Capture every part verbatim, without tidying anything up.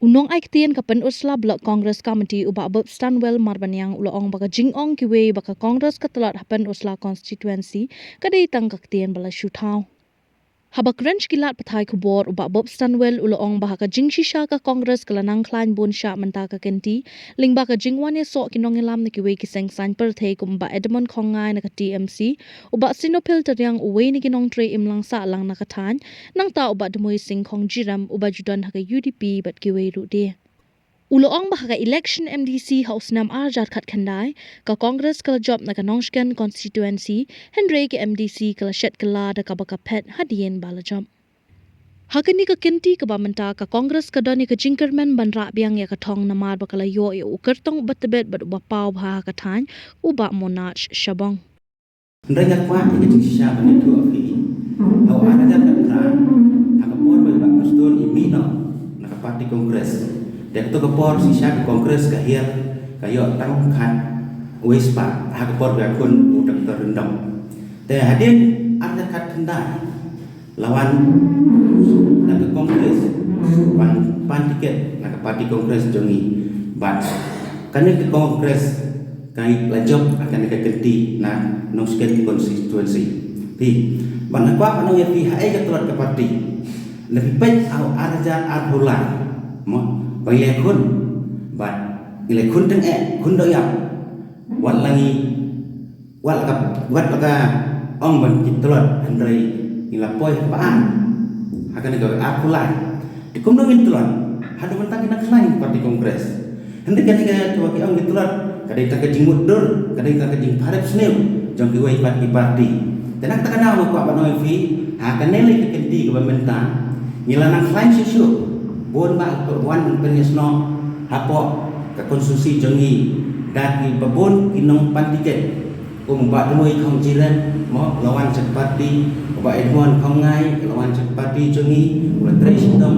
U nongai ktien ka Pynursla Block Congress Committee u Bah Bob Stanwell Marbaniang u la ong ba ka jingong kiwei ba ka Congress ka tlot ha Pynursla constituency ka dei tang ka ktien ba la shu thaw. Haba kren sha ki lad pathai khubor u Bah Bob Stanwell u la ong ba ha ka jingshisha ka Congress ka la nang khlaiñ bun shah mynta ka kynti lyngba ka jingwan ïasoh ki nongïalam na kiwei ki seng saiñ pyrthei kum u Bah Edmund Khongngai na ka T M C, u Bah Sinophil Tariang uwei na ki nongtrei imlang sahlang na ka thaiñ, nangta u Bah Dmoi Singh Khongjirem uba ju don ha ka U D P bad kiwei ruh de. U la ong ba ha ka election M D C ha u snem ar hajar khatkhyndai, ka Congress ka la jop na ka Nongshken constituency, hynrei ka M D C ka la shet kylla da kaba ka phet hadien ba la jop. Ha kane ka kynti kaba mynta ka Congress ka don ïa ka jingkyrmen ban rah biang ïa ka thong namar ba ka la ïoh ïa u kyrtong uba tbit bad uba paw bha ha ka thaiñ, u Bah Monarch Shabong. Hynrei nga kwah ïa ka jingshisha ban ïathuh ïa phi. Ha u ar hajar khatphra, ha ka por ba i Bah Prestone i mih noh na ka party Congress. Te kato ka por shisha ka Congress ka hiar ka ïoh tang khatwei spah ha ka por ba ïakhun u Doctor Lyngdoh. Te hadien ar hajar khatkhyndai la wan na ka Congress, wan pan tiket na ka party Congress jong ngi. Bad kane ka Congress ka la jop ha kane ka kynti na Nongshken constituency. Phi, bad nga kwah ban ong ïa phi haei ka tlot ka party. Lada phi peit ha u ar hajar arphew lai, mo, ba ngi la ïakhun, bad ngi la ïakhun tyngeh, khun doh ïap. Wat la ngi, wat la ka, wat la ka ong ba ngi tlot, hynrei ngi la poi ha kaba ar ha kane ka arphew lai. Te kumno ngin tlot? Haduh mynta ngi nang khlaiñ party Congress. Hynrei kane ka, kaba ki ong ngi tlot ka dei tang ka jingmutdur, ka dei tang ka jingpharep sniew jong kiwei pat ki party. Te na kata ka daw nga kwah ban ong ïa phi, ha kane lei ka kynti kaba mynta ngi la nang khlaiñ shuh shuh. Bun bah ki wan ban pynïasnoh hapoh ka constituency jong ngi da kiba bun ki nongpan tiket. Kum u Bah Dmoi Khongjirem, mo, la wan sha ka party, u Bah Edmund Khongngai la wan sha ka party jong ngi, u la trei shitom.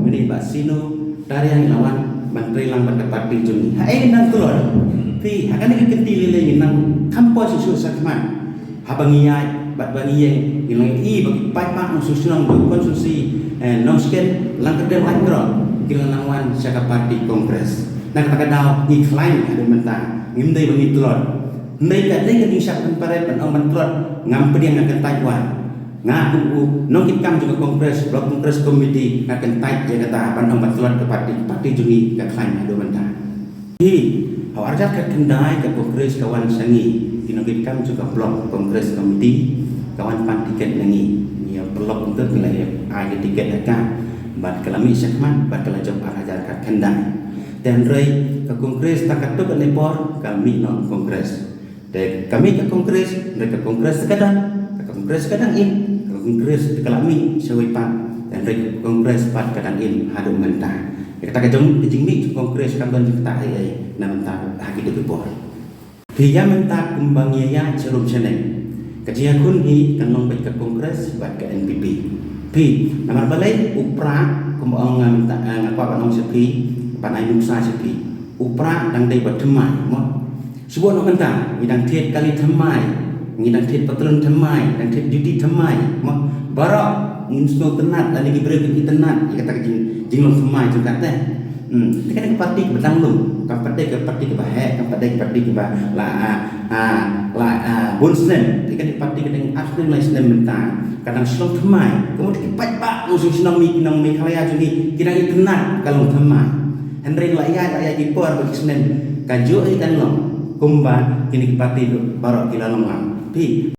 Mynne Bah Sino Tariang la wan ban trei lang bad ka party jong ngi. Haei nang tlot? Phi, ha kane ka kynti lei lei ngi nang kham poi shuh shuh shakhmat. Haba ngi ïaid bad ba ngi ïeng ngi la ïohi ba ki paidbah nongshong shnong jong ka constituency, eh, Nongshken, Lyngdoh, Laitkroh ki la nang wan sha ka party Congress. Na kata ka daw ngi khlaiñ haduh mynta, ngim dei ba ngi tlot. Hynrei ka dei ka jingshah ban pyrshah ban ong ban tlot, ngam pdiang, nga kyntait wad. Nga kum u nongkitkam jong ka Congress, Block Congress Committee, nga kyntait ïa kata ban ong ban tlot ka party, party jong ngi ka khlaiñ haduh mynta. Hi, ha u ar hajar khatkhyndai ka Congress ka wan sha ngi, ki nongkitkam jong ka Block Congress Committee, ka wan pan tiket na ngi. Ngi ïa paralok, ngi la ïa ai ka tiket ha ka, bad ka la mih shakhmat bad ka la jop ar hajar khatkhyndai. Te hynrei ka Congress tang katto katne por ka mih noh Congress. Te ka mih ka Congress, hynrei ka Congress ka dang, ka Congress ka dang im, ka Congress ka la mih shawei pat, te hynrei ka Congress pat ka dang im haduh mynta. Ïa kata ka jong, ka jingmih jong ka Congress kam don jingktah ei ei na mynta ha kito ki por. Phi, ïa mynta kumba ngi ïa ïaid sharum shaneng, ka jingïakhun hi kan long beit ka Congress bad ka N P P. Phi, namar balei? U Prah, kumba ong nga mynta, eh, nga kwah ban ong sha phi, ban ai nuksa sha phi. U Prah dang dei ba thymmai, mo. Shu buh noh mynta, ngi dang thied kali thymmai, ngi dang thied patlun thymmai, dang thied juti thymmai, mo. Baroh ngin sngewtynnat, lane ki briew kin itynnat ïa kata ka jing, jinglong thymmai jong ka te. Hmm, te kane ka party kaba dang lum, kam pat dei ka party kaba heh, kam pat dei ka party kaba la, ah, ah, la, ah, bun snem. Te kane ka party ka dang ar snem lai snem mynta, ka dang shu long thymmai. Ka mut ki paidbah nongshong shnong, ki nong Meghalaya jong ngi ki dang itynnat ka long thymmai. Hynrei la ïaid, la ïaid ki por bad ki snem, kajuh ïa kan long kumba kine ki party baroh ki la long lang. Phi,